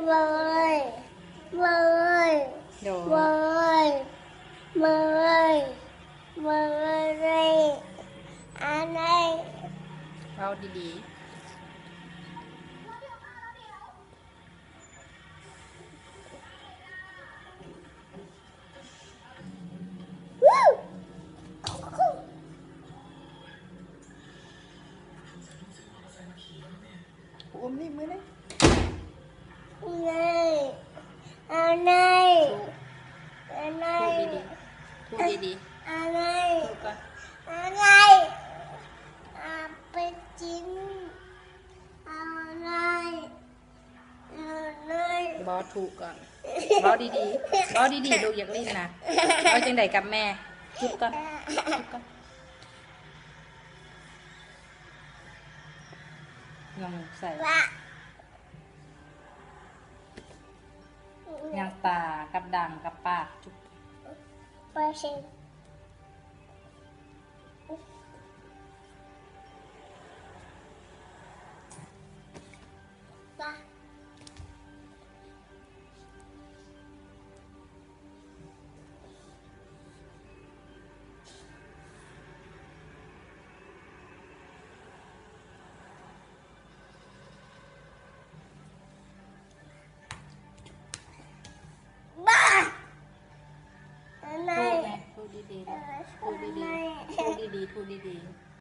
ເວີຍ ເວີຍ ໂດຍ ເວີຍ ເວີຍ ເວີຍ ອັນນີ້ ເວົ້າດີໆ. ອຸ້ມນີ້ມືນີ້ ອັນນີ້ ອັນນີ້ ຖືກດີໆ ຖືກດີໆ ອັນນີ້ ຖືກກ່ອນ ອັນນີ້ ອາເປຈິນ ອັນນີ້ ບໍ່ ຖືກກ່ອນ ເວົ້າດີໆ ເວົ້າດີໆ ລູກຢາກຫຼິ້ນນະ ເວົ້າຈັ່ງໃດກັບແມ່ ຈຸບກ່ອນ ຈຸບກ່ອນ ຍອງໃສ່ ຍາງຕາ ກັບດັງ ກັບປາກ ຈຸບ. ບາ ໂທດແນ່ ໂທດດີໆ ໂທດດີໆ ໂທດດີໆ ໂທດດີໆ.